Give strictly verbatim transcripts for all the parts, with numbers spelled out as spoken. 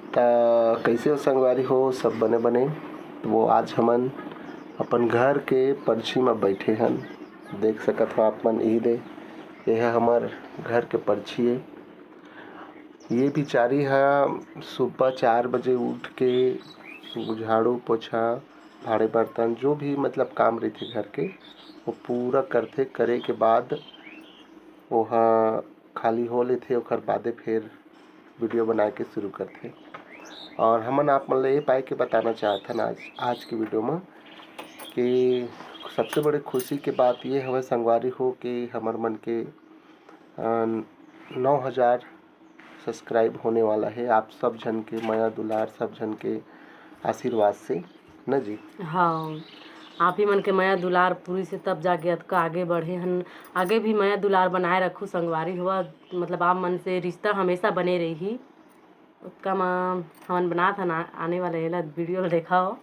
त कइसे हो संगवारी हो, सब बने बने? तो वो आज हमन अपन घर के परछी म बइठे हन, देख सकत हो आप मन, इही दे, ये ह हमर घर के परछी ए। ये बिचारी ह सुबह चार बजे उठ के झाड़ू पोछा, भाड़े बर्तन, जो भी मतलब काम रहिथे घर के, वो पूरा करथे। करे के बाद ओहा खाली हो लेथे, ओखर बादे फिर वीडियो बनाए के शुरू करथे। और हमन आप मन ल ये पाए के बताना चाहथन आज, आज की वीडियो में कि सबसे बड़े खुशी के बात ये हवय संगवारी हो कि हमर मन के नौ हज़ार सब्सक्राइब होने वाला है। आप सब झन के मया दुलार, सब झन के आशीर्वाद से, न जी? हाँ, आप ही मन के मया दुलार पूरी से तब जाके अतका आगे बढ़े हन। आगे भी मया दुलार बनाए रखू संगवारी हो, मतलब आप मन से रिश्ता हमेशा बने रही। ओतका म हमन बनात हन, आ-, आने वाला एला वीडियो ल देखा हो।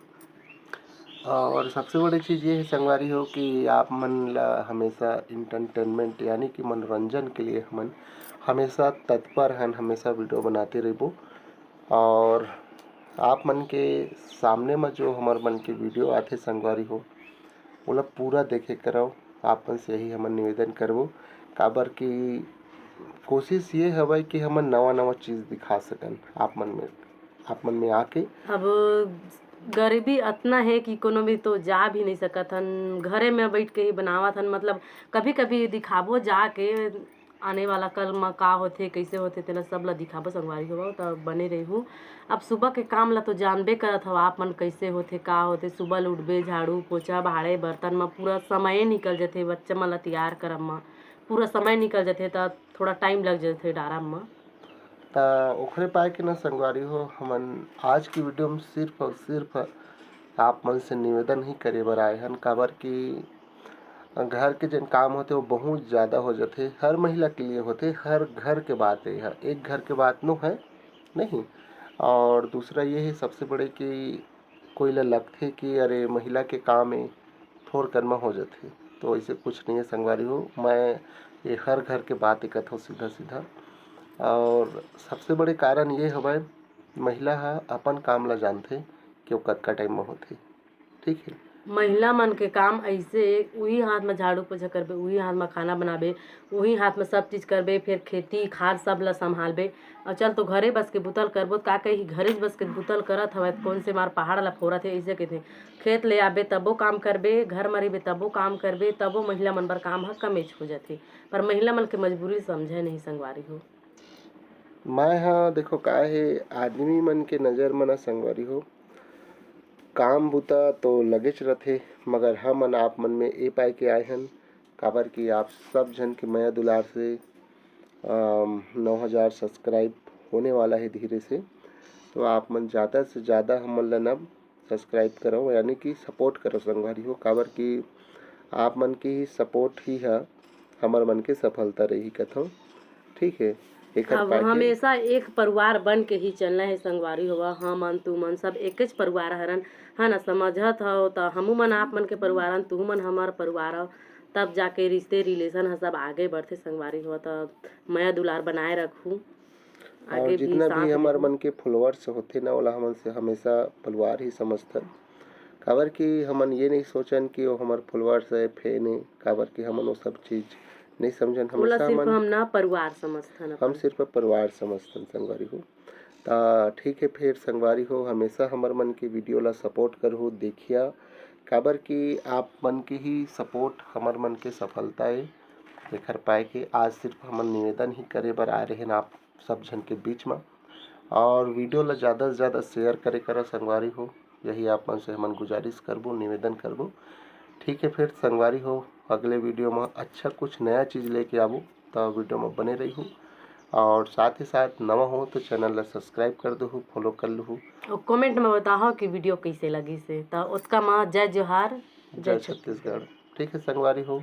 और सबसे बड़ी चीज़ ये है संगवारी हो कि आप मन ला हमेशा एंटरटेनमेंट यानी कि मनोरंजन के लिए हमन हमेशा तत्पर हन, हमेशा वीडियो बनाते रहिबो। और आप मन के सामने में जो हमर मन के वीडियो आथे संगवारी हो, ओला पूरा देखे करव। आप मन से यही हमन निवेदन करबो, काबर कि कोशिश ये हवय कि हमन नवा नवा चीज़ दिखा सकन आप मन में, आप मन में आके। अब गरीबी अतना हे कि कोनो भी तो जा भी नहीं सकत हन, घरे में बैठ के ही बनावत हन। मतलब कभी कभी दिखाबो जाके, आने वाला कल म का होथे, कइसे होथे, तेला सब ल दिखाबो संगवारी हो, त बने रहिहू। अब सुबह के काम ल तो जानबे करत हव आप मन, कइसे होथे, का होथे। सुबह ल उठबे, झाड़ू पोछा, भाड़े बर्तन म पूरा समय निकल जथे, बच्चा मन ल तैयार करब म पूरा समय निकल जथे, त थोड़ा टाइम लग जथे डारब म। त ओखरे पाए के न संगवारी हो, हमन आज की वीडियो में सिर्फ और सिर्फ आप मन से निवेदन ही करे बर आए हन, काबर कि घर के जेन काम होथे वो बहुत ज़्यादा हो जाथे, हर महिला के लिए होथे, हर घर के बात है, एक घर के बात नो है नहीं। और दूसरा ये है सबसे बड़े कि कोई ला लगथे कि अरे महिला के काम है, थोर कन म हो जाथे, तो ऐसे कुछ नहीं है संगवारी हो। मैं ये हर घर के बात ही कथों सीधा सीधा। और सबसे बड़े कारण ये हवय, महिला ह अपन काम ला जानथे कि वो कतका टाइम म होथे, ठीक है। महिला मन के काम ऐसे, उही हाथ म झाड़ू पोछा करबे, उही हाथ म खाना बनाबे, उही हाथ म सब चीज करबे, फिर खेती खार सब ला संभालबे। और चल तो घरे बस के बुतल करबो, त का कही, घरे बस के बुतल करत हवय, कोन से मार पहाड़ ला फोरत हे, ऐसे कहिथे। खेत ले आबे तबो काम करबे, घर म रहिबे तबो काम करबे, तबो महिला मन बर काम ह कमेच हो जाथे। पर महिला मन के मजबूरी समझे नहीं संगवारी हो। मैं ह देखो का हे, आदमी मन के नज़र म ना संगवारी हो, काम बुता तो लगेच रथे, मगर हमन आप मन में ए पाए के आए हन, काबर कि आप सब झन के मया दुलार से, अम, नौ हज़ार सब्सक्राइब होने वाला है धीरे से। तो आप मन ज़्यादा से ज़्यादा हमन ला ना सब्सक्राइब करो, यानी कि सपोर्ट करो संगवारी हो, काबर कि आप मन के ही सपोर्ट ही ह हमर मन के सफलता रही कथों, ठीक है। एकर अब पाके हमेशा एक परिवार बन के ही चलना है संगवारी हो, हमन तुमन सब एकेच परिवार हरन, है ना, समझत हो त हमू मन आप मन के परिवार हन, तुहू मन हमर परिवार हो, तब जाके रिश्ते रिलेशन ह सब आगे बढ़थे संगवारी हो। त मया दुलार बनाए रखू। और आगे भी जितना भी साथ हमर देहू। मन के फॉलोअर्स होथे ना, ओला हमन से हमेशा परिवार ही समझथन, काबर कि हमन ये नहीं सोचन कि वो हमर फॉलोअर्स है, फैन है, काबर कि हमन वो सब चीज नहीं समझन। ओला हमेशा सिर्फ हमन हम ना परिवार समझथन हम अपन। सिर्फ परिवार समझथन संगवारी हो। त ठीक है, फिर संगवारी हो, हमेशा हमर मन के वीडियो ला सपोर्ट करहू, देखिया, काबर कि आप मन के ही सपोर्ट हमर मन के सफलता है। एकर पाए के आज सिर्फ हमन निवेदन ही करे बर आए रहेन आप सब झन के बीच म। और वीडियो ला ज़्यादा से ज़्यादा शेयर करे करा संगवारी हो, यही आप मन से हमन गुजारिश करबो, निवेदन करबो। ठीक है, फिर संगवारी हो, अगले वीडियो म अच्छा कुछ नया चीज़ लेके आबो, त वीडियो म बने रहिहू। और साथ ही साथ नवा हो तो चैनल ला सब्सक्राइब कर दहू, फॉलो कर लहू। और कमेंट में बताओ कि वीडियो कैसे लगी से। त ओतका म जय जोहार, जय जय छत्तीसगढ़। छत्तीसगढ़। ठीक है संगवारी हो,